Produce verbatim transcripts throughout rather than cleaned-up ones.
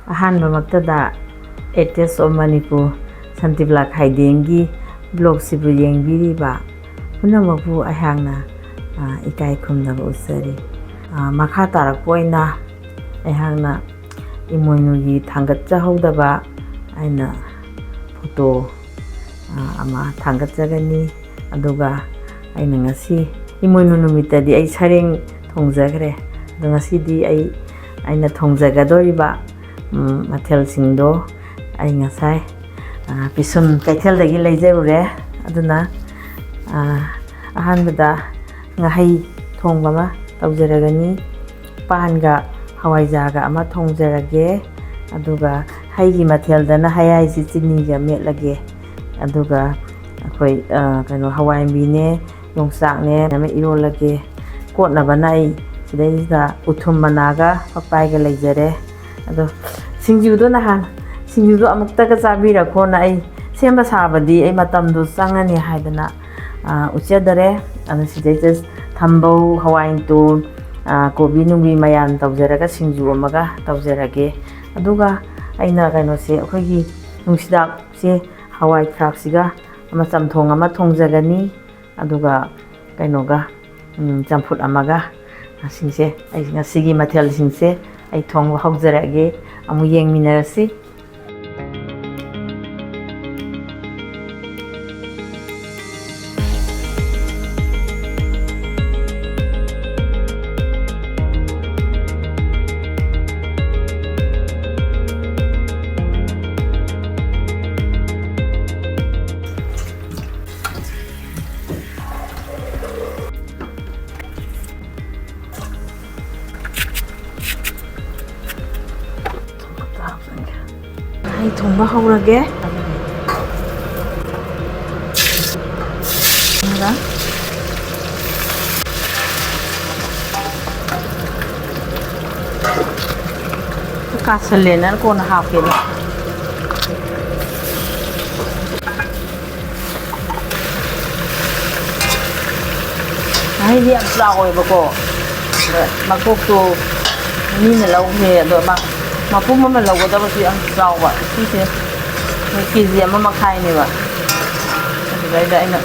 ꯑꯍꯥꯟꯕꯃꯛꯇꯗ Atheist of Manipur Shantibala ꯈꯥꯏꯗꯦꯡꯒꯤ ꯕ꯭ꯂꯣꯛꯁꯤꯕꯨ ꯌꯦꯡꯕꯤꯔꯤꯕ ꯄꯨꯝꯅꯃꯛꯄꯨ ꯑꯩꯍꯥꯛꯅ, ꯑ, ꯏꯀꯥꯏ ꯈꯨꯝꯅꯕ ꯎꯠꯆꯔꯤ꯫ ꯑ, ꯃꯈꯥ ꯇꯥꯔꯛꯄ ꯑꯣꯏꯅ ꯑꯩꯍꯥꯛꯅ ꯏꯃꯣꯏꯅꯨꯒꯤ ꯊꯥꯡꯒꯠꯆꯍꯧꯗꯕ ꯑꯩꯅ ꯐꯣꯇꯣ, ꯑ, ꯑꯃ ꯊꯥꯡꯒꯠꯆꯒꯅꯤ꯫ ꯑꯗꯨꯒ ꯑꯩꯅ ꯉꯁꯤ ꯏꯃꯣꯏꯅꯨ ꯅꯨꯃꯤꯠꯇꯗꯤ ꯑꯩ ꯁꯔꯦꯡ ꯊꯣꯡꯖꯈ꯭ꯔꯦ꯫ ꯑꯗꯣ ꯉꯁꯤꯗꯤ ꯑꯩ, ꯑꯩꯅ ꯊꯣꯡꯖꯒꯗꯧꯔꯤꯕ, ꯎꯝ, ꯃꯊꯦꯜꯁꯤꯡꯗꯣ ꯑꯩ ꯉꯁꯥꯏ, ꯑ, ꯄꯤꯁꯨꯝ ꯀꯩꯊꯦꯜꯗꯒꯤ ꯂꯩꯖꯔꯨꯔꯦ꯫ ꯑꯗꯨꯅ, ꯑ, ꯑꯍꯥꯟꯕꯗ ꯉꯥꯍꯩ ꯊꯣꯡꯕ ꯑꯃ ꯇꯧꯖꯔꯒꯅꯤ꯫ ꯄꯥꯟꯒ ꯍꯋꯥꯏꯖꯥꯔꯒ ꯑꯃ ꯊꯣꯡꯖꯔꯒꯦ꯫ ꯑꯗꯨꯒ ꯍꯩꯒꯤ ꯃꯊꯦꯜꯗꯅ ꯍꯌꯥꯏꯁꯤ ꯆꯤꯅꯤꯒ ꯃꯦꯠꯂꯒꯦ꯫ ꯑꯗꯨꯒ ꯑꯩꯈꯣꯏ, ꯑ, ꯀꯩꯅꯣ, ꯍꯋꯥꯏ ꯃꯨꯕꯤꯅꯦ, ꯌꯣꯡꯆꯥꯛꯅꯦ ꯑꯃ ꯏꯔꯣꯜꯂꯒꯦ꯫ ꯀꯣꯠꯅꯕꯅ ꯑꯩ ꯁꯤꯗꯩꯁꯤꯗ ꯎꯊꯨꯝ ꯃꯅꯥꯒ ꯄꯛꯄꯥꯏꯒ ꯂꯩꯖꯔꯦ꯫ ꯑꯗꯣ ꯁꯤꯡꯖꯨꯗꯣ ꯅꯍꯥꯟ, ꯁꯤꯡꯖꯨꯗꯣ ꯑꯃꯨꯛꯇꯒ ꯆꯥꯕꯤꯔꯛꯈꯣꯅ ꯑꯩ ꯁꯦꯝꯕ ꯁꯥꯕꯗꯤ ꯑꯩ ꯃꯇꯝꯗꯣ ꯆꯪꯉꯅꯤ ꯍꯥꯏꯗꯅ, ꯑ, ꯎꯠꯆꯗꯔꯦ꯫ ꯑꯗꯣ ꯁꯤꯗꯩꯁꯤꯗ ꯊꯝꯕꯧ, ꯍꯋꯥꯏ ꯇꯣꯟ, ꯑ, ꯀꯣꯕꯤ ꯅꯨꯡꯕꯤ ꯃꯌꯥꯟ ꯇꯧꯖꯔꯒ ꯁꯤꯡꯖꯨ ꯑꯃꯒ ꯇꯧꯖꯔꯒꯦ꯫ ꯑꯗꯨꯒ ꯑꯩꯅ ꯀꯩꯅꯣꯁꯦ, ꯑꯩꯈꯣꯏꯒꯤ ꯅꯨꯡꯁꯤꯗꯥꯛꯁꯦ, ꯍꯋꯥꯏ ꯊ꯭ꯔꯥꯛꯁꯤꯒ ꯑꯃ ꯆꯝꯊꯣꯡ ꯑꯃ ꯊꯣꯡꯖꯒꯅꯤ꯫ ꯑꯗꯨꯒ ꯀꯩꯅꯣꯒ, ꯎꯝ, ꯆꯝꯐꯨꯠ ꯑꯃꯒ꯫ ꯑꯁꯤꯁꯦ ꯑꯩ ꯉꯁꯤꯒꯤ ꯃꯊꯦꯜꯁꯤꯡꯁꯦ ꯑꯩ ꯊꯣꯡꯕ ꯍꯧꯖꯔꯛꯑꯒꯦ꯫ ꯑꯃꯨꯛ ꯌꯦꯡꯃꯤꯟꯅꯔꯁꯤ꯫ ꯑꯩ ꯊꯣꯡꯕ ꯍꯧꯔꯒꯦ꯫ ꯀꯥꯁꯜꯂꯦꯅ ꯀꯣꯟꯅ ꯍꯥꯞꯀꯦꯕ꯫ ꯉꯥꯍꯩꯗꯤ ꯌꯥꯝ ꯆꯥꯎꯋꯦꯕꯀꯣ, ꯑꯗ ꯃꯀꯣꯛꯇꯣ ꯃꯤꯅ ꯂꯧꯈ꯭ꯔꯦ꯫ ꯑꯗꯣ ꯃꯥ ꯃꯄꯨꯝ ꯑꯃ ꯂꯧꯒꯗꯕꯁꯨ ꯌꯥꯝ ꯆꯥꯎꯕ꯫ ꯁꯤꯁꯦ ꯃꯣꯏ ꯀꯦ ꯖꯤ ꯑꯃ ꯃꯈꯥꯏꯅꯦꯕ꯫ ꯑꯗꯨꯗꯩꯗ ꯑꯩꯅ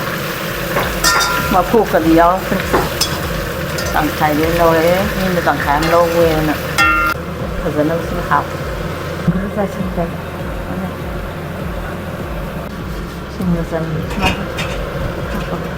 ꯃꯈꯣꯛꯀꯗꯤ ꯌꯥꯎꯔꯛꯇ꯭ꯔꯦ꯫ ꯇꯪꯈꯥꯏꯗꯤ ꯑꯣꯏꯅ ꯂꯧꯔꯛꯑꯦ꯫ ꯃꯤꯅ ꯇꯪꯈꯥꯏ ꯑꯃ ꯂꯧꯒꯦꯅ꯫ ꯐꯖꯅ ꯁꯤ ꯍꯥꯞꯄꯦ꯫ ꯆꯥꯏꯁꯤꯟꯒꯅꯤ꯫ ꯁꯤꯡꯅ ꯆꯟꯕ ꯁꯨꯃꯥꯏꯅ ꯍꯥꯞꯄꯒ꯫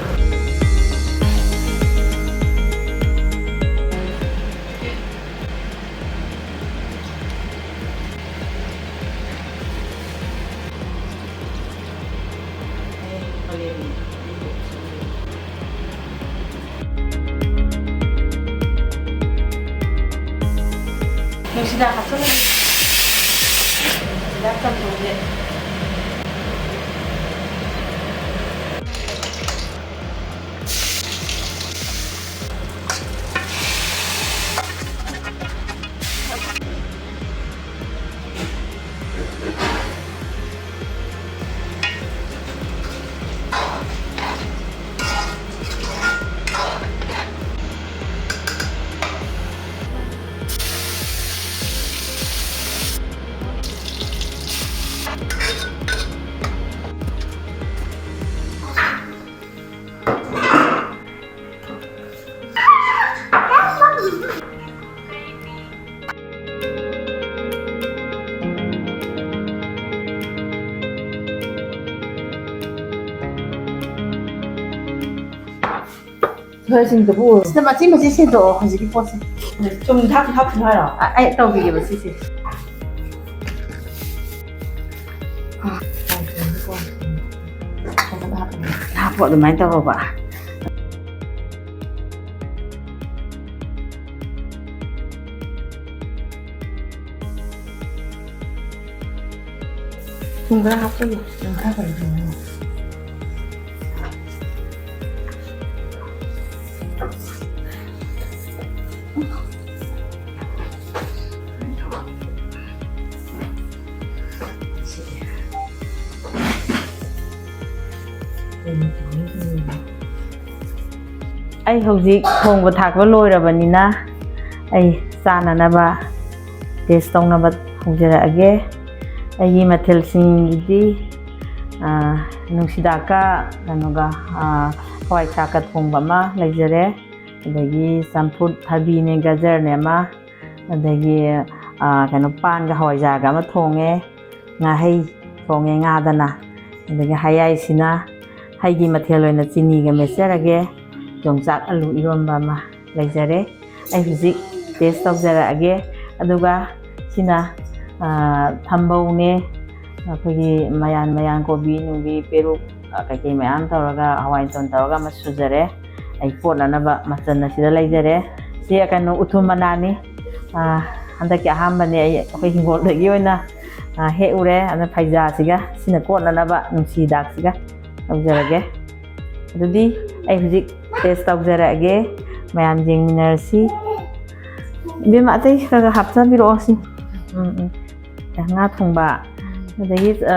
ꯅꯨꯡꯁꯤꯗꯥꯛ ꯍꯥꯞꯆꯤꯜꯂꯒꯦ꯫ ꯅꯨꯡꯁꯤꯗꯥꯛ ꯆꯟꯗꯣꯛꯑꯒꯦ꯫ ꯁꯤꯗ ꯃꯆꯤ ꯃꯆꯤ ꯁꯦꯡꯗꯣꯛꯑꯣ ꯍꯧꯖꯤꯛꯀꯤ ꯄꯣꯠꯁꯦ꯫ ꯆꯨꯝ ꯊꯥꯛ ꯍꯥꯞꯄꯨ ꯍꯥꯏꯔꯣ? ꯑ-, ꯑꯩ ꯇꯧꯕꯤꯒꯦꯕ ꯁꯤꯁꯦ꯫ ꯍꯥꯞꯄꯣ, ꯑꯗꯨꯃꯥꯏꯅ ꯇꯧꯔꯣꯕ꯫ ꯊꯨꯝ ꯈꯔ ꯍꯥꯞꯆꯜꯂꯣ꯫ ꯊꯨꯝ ꯈꯔ ꯈꯔ ꯍꯥꯞꯆꯜꯂꯣ꯫ ꯑꯩ ꯍꯧꯖꯤꯛ ꯊꯣꯡꯕ ꯊꯥꯛꯄ ꯂꯣꯏꯔꯕꯅꯤꯅ ꯑꯩ ꯆꯥꯅꯅꯕ ꯇꯦꯁ ꯇꯧꯅꯕ ꯍꯧꯖꯔꯛꯑꯒꯦ꯫ ꯑꯩꯒꯤ ꯃꯊꯦꯜꯁꯤꯡꯗꯤ, ꯑꯥ, ꯅꯨꯡꯁꯤꯗꯥꯛꯀ ꯀꯩꯅꯣꯒ, ꯑꯥ, ꯍꯋꯥꯏ ꯊ꯭ꯔꯥꯛꯀ ꯊꯣꯡꯕ ꯑꯃ ꯂꯩꯖꯔꯦ꯫ ꯑꯗꯒꯤ ꯆꯝꯐꯨꯠ ꯊꯕꯤꯅꯦ, ꯒꯖꯔꯅꯦ ꯑꯃ, ꯑꯗꯒꯤ, ꯑꯥ, ꯀꯩꯅꯣ, ꯄꯥꯟꯒ ꯍꯋꯥꯏꯖꯥꯔꯒ ꯑꯃ ꯊꯣꯡꯉꯦ, ꯉꯥꯍꯩ ꯊꯣꯡꯉꯦ, ꯉꯥꯗꯅ, ꯑꯗꯒꯤ ꯍꯌꯥꯏꯁꯤꯅ ꯍꯩꯒꯤ ꯃꯊꯦꯜ ꯑꯣꯏꯅ ꯆꯤꯅꯤꯒ ꯃꯦꯠꯆꯔꯒꯦ, ꯌꯣꯡꯆꯥꯛ ꯑꯂꯨ ꯏꯔꯣꯟꯕ ꯑꯃ ꯂꯩꯖꯔꯦ꯫ ꯑꯩ ꯍꯧꯖꯤꯛ ꯇꯦꯁ ꯇꯧꯖꯔꯛꯑꯒꯦ꯫ ꯑꯗꯨꯒ ꯁꯤꯅ, ꯑꯥ, ꯊꯝꯕꯧꯅꯦ, ꯑꯩꯈꯣꯏꯒꯤ ꯃꯌꯥꯟ ꯃꯌꯥꯟ ꯀꯣꯕꯤ ꯅꯨꯡꯕꯤ ꯄꯦꯔꯨꯛ, ꯑꯥ, ꯀꯩꯀꯩ ꯃꯌꯥꯝ ꯇꯧꯔꯒ, ꯍꯋꯥꯏ ꯃꯇꯣꯟ ꯇꯧꯔꯒ ꯑꯃ ꯁꯨꯖꯔꯦ꯫ ꯑꯩ ꯀꯣꯠꯅꯅꯕ ꯃꯆꯜ ꯑꯁꯤꯗ ꯂꯩꯖꯔꯦ꯫ ꯁꯤ ꯀꯩꯅꯣ, ꯎꯊꯨꯝ ꯃꯅꯥꯅꯤ꯫ ꯑꯥ, ꯍꯟꯗꯛꯀꯤ ꯑꯍꯥꯟꯕꯅꯦ ꯑꯩ ꯑꯩꯈꯣꯏ ꯍꯤꯡꯒꯣꯜꯗꯒꯤ ꯑꯣꯏꯅ, ꯑꯥ, ꯍꯦꯛꯎꯔꯦ꯫ ꯑꯗꯨꯅ ꯐꯩꯖꯥꯁꯤꯒ ꯁꯤꯅ ꯀꯣꯠꯅꯅꯕ ꯅꯨꯡꯁꯤ ꯍꯤꯗꯥꯛꯁꯤꯒ ꯇꯧꯖꯔꯒꯦ꯫ ꯑꯗꯨꯗꯤ ꯑꯩ ꯍꯧꯖꯤꯛ ꯇꯦꯁ ꯇꯧꯖꯔꯛꯑꯒꯦ, ꯃꯌꯥꯝ ꯌꯦꯡꯃꯤꯟꯅꯔꯁꯤ꯫ ꯏꯕꯦꯝꯃ, ꯑꯇꯩ ꯈꯔ ꯈꯔ ꯍꯥꯞꯆꯕꯤꯔꯛꯑꯣ ꯁꯤ꯫ ꯎꯝ, ꯎꯝ꯫ ꯉꯥ ꯊꯣꯡꯕ, ꯑꯗꯒꯤ, ꯑ,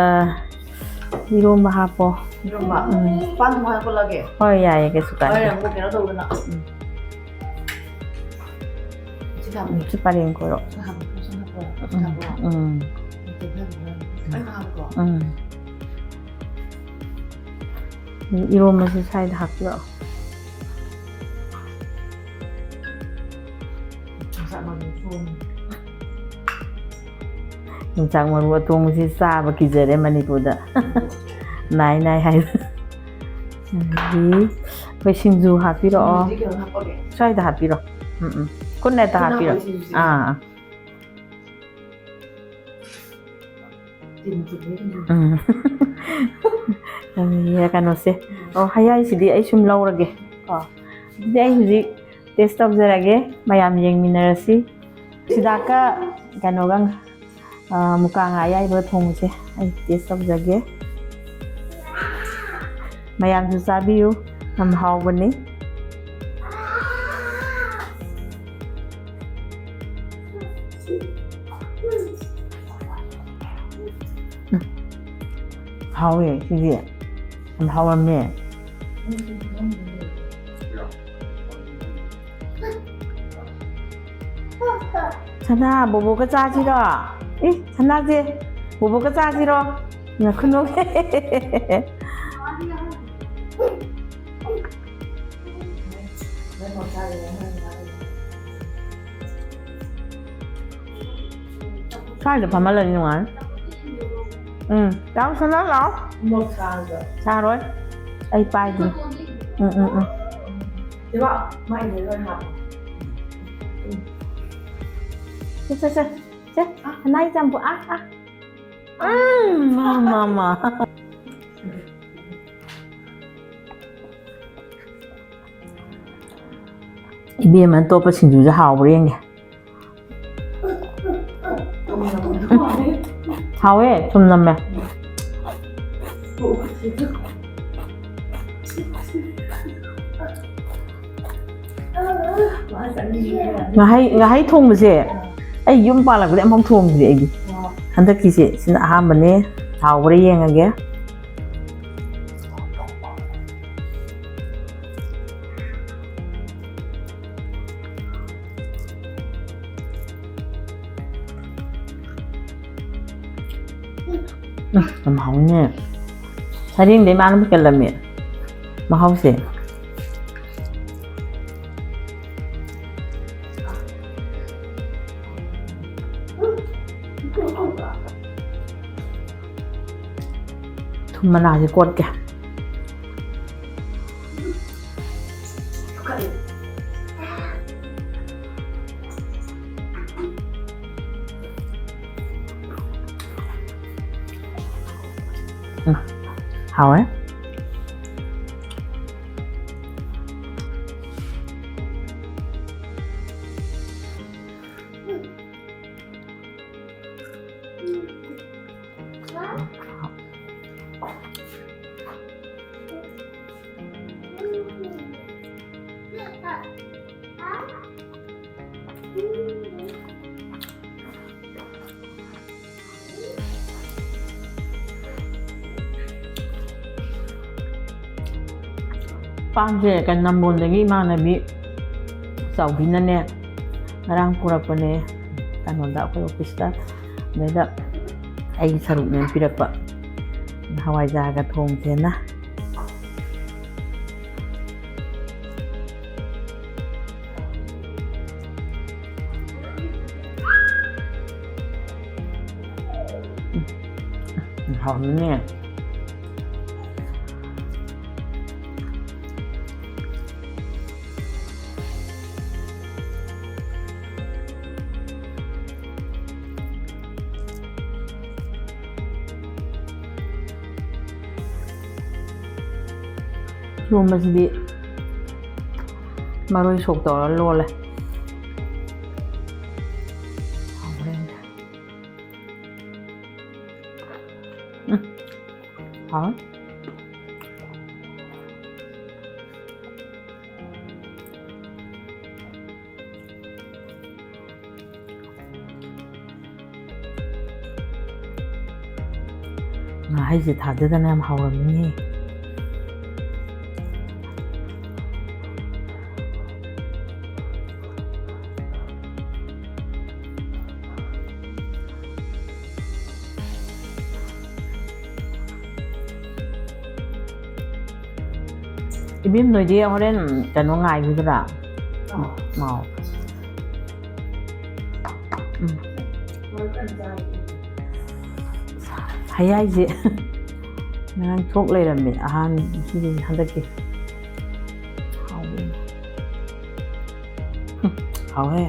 ꯏꯔꯣꯝꯕ ꯍꯥꯞꯄꯣ꯫ ꯏꯔꯣꯝꯕ? ꯎꯝ꯫ ꯄꯥꯟ ꯊꯣꯡꯕ ꯍꯥꯞꯄꯛꯑꯒꯦ? ꯍꯣꯏ, ꯌꯥꯏꯌꯦ, ꯀꯩꯁꯨ ꯀꯥꯏꯗꯦ꯫ ꯍꯣꯏ, ꯑꯃꯨꯛ ꯀꯩꯅꯣ ꯇꯧꯗꯅ꯫ ꯎꯝ꯫ ꯁꯤ ꯊꯝꯃꯦ꯫ ꯁꯤ ꯄꯔꯦꯡ ꯀꯣꯏꯔꯣ꯫ ꯁꯤ ꯍꯥꯞꯄꯣ, ꯁꯤ ꯍꯥꯞꯄꯣ꯫ ꯁꯤ ꯎꯝ, ꯍꯥꯞꯄꯣ꯫ ꯎꯝ꯫ ꯑꯩ ꯊꯝꯃꯦ꯫ ꯑꯩ ꯍꯥꯞꯄꯣ꯫ ꯎꯝ꯫ ꯏꯔꯣꯝꯕꯁꯦ ꯁ꯭ꯋꯥꯏꯗ ꯍꯥꯞꯄꯤꯔꯛꯑꯣ꯫ ꯌꯣꯡꯆꯥꯛ ꯃꯔꯨ ꯊꯣꯡꯉꯤ꯫ ꯌꯣꯡꯆꯥꯛ ꯃꯔꯨ ꯑꯇꯣꯡꯕꯁꯤ ꯆꯥꯕ ꯀꯤꯖꯔꯦ ꯃꯅꯤꯄꯨꯔꯗ꯫ ꯅꯥꯏ ꯅꯥꯏ ꯍꯥꯏ꯫ ꯑꯗꯒꯤ ꯑꯩꯈꯣꯏ ꯁꯤꯡꯖꯨ ꯍꯥꯞꯄꯤꯔꯛꯑꯣ꯫ ꯁꯤꯡꯖꯨꯗꯤ ꯀꯩꯅꯣ ꯍꯥꯞꯄꯛꯑꯒꯦ? ꯁ꯭ꯋꯥꯏꯗ ꯍꯥꯞꯄꯤꯔꯣ꯫ ꯎꯝ, ꯎꯝ꯫ ꯈꯨꯠꯅ ꯍꯦꯛꯇ ꯈꯨꯠꯅ ꯍꯥꯞꯄꯤꯔꯣ꯫ ꯍꯥꯞꯄꯛꯑꯣ ꯁꯤꯡꯖꯨꯁꯦ꯫ ꯑꯥ, ꯑꯥ꯫ ꯎꯝ꯫ ꯑꯗꯒꯤ ꯀꯩꯅꯣꯁꯦ꯫ ꯑꯣ, ꯍꯌꯥꯏꯁꯤꯗꯤ ꯑꯩ ꯁꯨꯝ ꯂꯧꯔꯒꯦ꯫ ꯀꯣ꯫ ꯑꯗꯨꯗꯤ ꯑꯩ ꯍꯧꯖꯤꯛ ꯇꯦꯁ ꯇꯧꯖꯔꯒꯦ꯫ ꯃꯌꯥꯝ ꯌꯦꯡꯃꯤꯟꯅꯔꯁꯤ꯫ ꯁꯤꯗꯥꯛꯀ ꯀꯩꯅꯣꯒ, ꯑ, ꯃꯨꯀꯥ ꯉꯥ ꯑꯌꯥꯏꯕꯒ ꯊꯣꯡꯕꯁꯦ ꯑꯩ ꯇꯦꯁ ꯇꯧꯖꯒꯦ꯫ ꯃꯌꯥꯝꯁꯨ ꯆꯥꯕꯤꯌꯨ꯫ ꯌꯥꯝ ꯍꯥꯎꯕꯅꯤ꯫ ꯎꯝ꯫ ꯍꯥꯎꯋꯦ ꯁꯤꯗꯤ꯫ ꯌꯥꯝ ꯍꯥꯎꯔꯝꯃꯦ꯫ ꯎꯝ꯫ ꯁꯅꯥ, ꯕꯣꯕꯣꯒ ꯆꯥꯁꯤꯔꯣ? ꯏ, ꯁꯅꯥꯁꯦ, ꯕꯣꯕꯣꯒ ꯆꯥꯁꯤꯔꯣ? ꯉꯥꯏꯈꯣ ꯅꯣꯛꯑꯦ꯫ ꯁ꯭ꯋꯥꯏꯗ ꯐꯝꯍꯜꯂꯗꯤ ꯅꯨꯡꯉꯥꯏꯅꯤ꯫ ꯎꯝ, ꯂꯥꯛꯑꯣ, ꯁꯅꯥ, ꯂꯥꯛꯑꯣ꯫ ꯃꯣꯔꯣꯛ ꯁꯥꯔꯗ꯭ꯔꯣ? ꯁꯥꯔꯣꯏ꯫ ꯑꯩ ꯄꯥꯏꯒꯦ꯫ ꯎꯝ, ꯎꯝ, ꯎꯝ꯫ ꯁꯤꯕꯣ, ꯃꯥꯏꯗ ꯂꯣꯏ ꯍꯥꯞꯄꯣ꯫ ꯎꯝ꯫ ꯁꯦ, ꯁꯦ, ꯁꯦ꯫ ꯁꯦ, ꯁꯅꯥꯒꯤ ꯆꯝꯐꯨꯠ꯫ ꯑꯥ, ꯑꯥ꯫ ꯎꯝ, ꯃꯥ, ꯃꯥ, ꯃꯥ꯫ ꯏꯕꯦꯝꯃ, ꯑꯇꯣꯞꯄ ꯁꯤꯡꯖꯨꯁꯦ ꯍꯥꯎꯕ꯭ꯔꯥ ꯌꯦꯡꯒꯦ꯫ ꯍꯥꯎꯋꯦ, ꯊꯨꯝ ꯅꯝꯃꯦ꯫ ꯉꯥꯍꯩ, ꯉꯥꯍꯩ ꯊꯣꯡꯕꯁꯦ ꯑꯩ ꯌꯨꯝ ꯄꯥꯜꯂꯛꯄꯗꯩ ꯑꯃꯐꯥꯎ ꯊꯣꯡꯗ꯭ꯔꯤ ꯑꯩꯗꯤ꯫ ꯍꯟꯗꯛꯀꯤꯁꯦ ꯁꯤꯅ ꯑꯍꯥꯟꯕꯅꯦ꯫ ꯍꯥꯎꯕ꯭ꯔꯥ ꯌꯦꯡꯉꯒꯦ꯫ ꯎꯝ, ꯌꯥꯝ ꯍꯥꯎꯅꯦ꯫ ꯁꯔꯦꯡꯗꯩ ꯃꯥꯅꯕꯨ ꯍꯦꯜꯂꯝꯃꯦ ꯃꯍꯥꯎꯁꯦ꯫ ꯊꯨꯝ ꯃꯅꯥꯁꯦ ꯀꯣꯠꯀꯦ꯫ ꯎꯝ, ꯍꯥꯎꯋꯦ꯫ ꯄꯥꯟꯁꯦ ꯀꯩꯅꯣ, ꯅꯝꯕꯣꯜꯗꯒꯤ ꯏꯃꯥꯟꯅꯕꯤ ꯆꯥꯎꯕꯤꯅꯅꯦ, ꯉꯔꯥꯡ ꯄꯨꯔꯛꯄꯅꯦ ꯀꯩꯅꯣꯗ, ꯑꯩꯈꯣꯏ ꯑꯣꯐꯤꯁꯇ꯫ ꯑꯗꯩꯗ ꯑꯩꯒꯤ ꯁꯔꯨꯛꯅꯦꯅ ꯄꯤꯔꯛꯄ ꯍꯋꯥꯏꯖꯥꯔꯒ ꯊꯣꯡꯁꯦꯅ꯫ ꯎꯝ, ꯍꯥꯎꯅꯤꯅꯦ꯫ ꯏꯔꯣꯝꯕꯁꯤꯗꯤ ꯃꯔꯣꯏ ꯁꯣꯛ ꯇꯧꯔ ꯂꯣꯜꯂꯦ꯫ ꯎꯝ, ꯍꯥꯎꯋꯦ꯫ ꯉꯥꯍꯩꯁꯦ ꯊꯥꯖꯗꯅ ꯌꯥꯝ ꯍꯥꯎꯔꯝꯃꯤꯅꯦ꯫ ꯏꯕꯦꯝ, ꯅꯣꯏꯗꯤ ꯍꯣꯔꯦꯟ ꯀꯩꯅꯣ ꯉꯥꯏꯈꯤꯗ꯭ꯔꯥ? ꯑꯥ꯫ ꯑꯥꯎ꯫ ꯎꯝ꯫ ꯍꯌꯥꯏꯁꯦ ꯉꯔꯥꯡ ꯊꯣꯛ ꯂꯩꯔꯝꯃꯦ, ꯑꯍꯥꯟꯕ ꯁꯤꯒꯤ ꯍꯟꯗꯛꯀꯤ꯫ ꯍꯥꯎꯋꯦ꯫ ꯍꯥꯎꯋꯦ꯫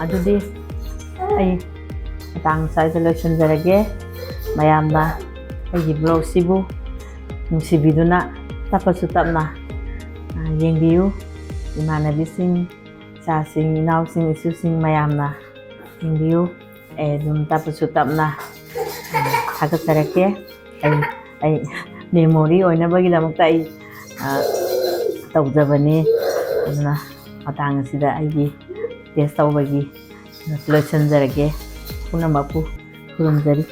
ꯑꯗꯨꯗꯤ ꯑꯩ ꯃꯇꯥꯡ ꯁ꯭ꯋꯥꯏꯗ ꯂꯣꯏꯁꯤꯟꯖꯔꯒꯦ꯫ ꯃꯌꯥꯝꯅ ꯑꯩꯒꯤ ꯕ꯭ꯂꯣꯒꯁꯤꯕꯨ ꯅꯨꯡꯁꯤꯕꯤꯗꯨꯅ ꯇꯞꯄꯁꯨ ꯇꯞꯅ, ꯑ, ꯌꯦꯡꯕꯤꯌꯨ꯫ ꯏꯃꯥꯟꯅꯕꯤꯁꯤꯡ, ꯏꯆꯥꯁꯤꯡ, ꯏꯅꯥꯎꯁꯤꯡ, ꯏꯁꯨꯁꯤꯡ ꯃꯌꯥꯝꯅ ꯌꯦꯡꯕꯤꯌꯨ꯫ ꯑꯩ ꯑꯗꯨꯝ ꯇꯞꯄꯁꯨ ꯇꯞꯅ, ꯑ, ꯊꯥꯒꯠꯆꯔꯛꯀꯦ꯫ ꯑꯩ, ꯑꯩ memory ꯑꯣꯏꯅꯕꯒꯤꯗꯃꯛꯇ ꯑꯩ, ꯑ, ꯇꯧꯖꯕꯅꯤ꯫ ꯑꯗꯨꯅ ꯃꯇꯥꯡ ꯑꯁꯤꯗ ꯑꯩꯒꯤ ꯇꯦꯁ ꯇꯧꯕꯒꯤ ꯂꯣꯏꯁꯤꯟꯖꯔꯒꯦ꯫ ꯄꯨꯝꯅꯃꯛꯄꯨ ꯈꯨꯔꯨꯝꯖꯔꯤ꯫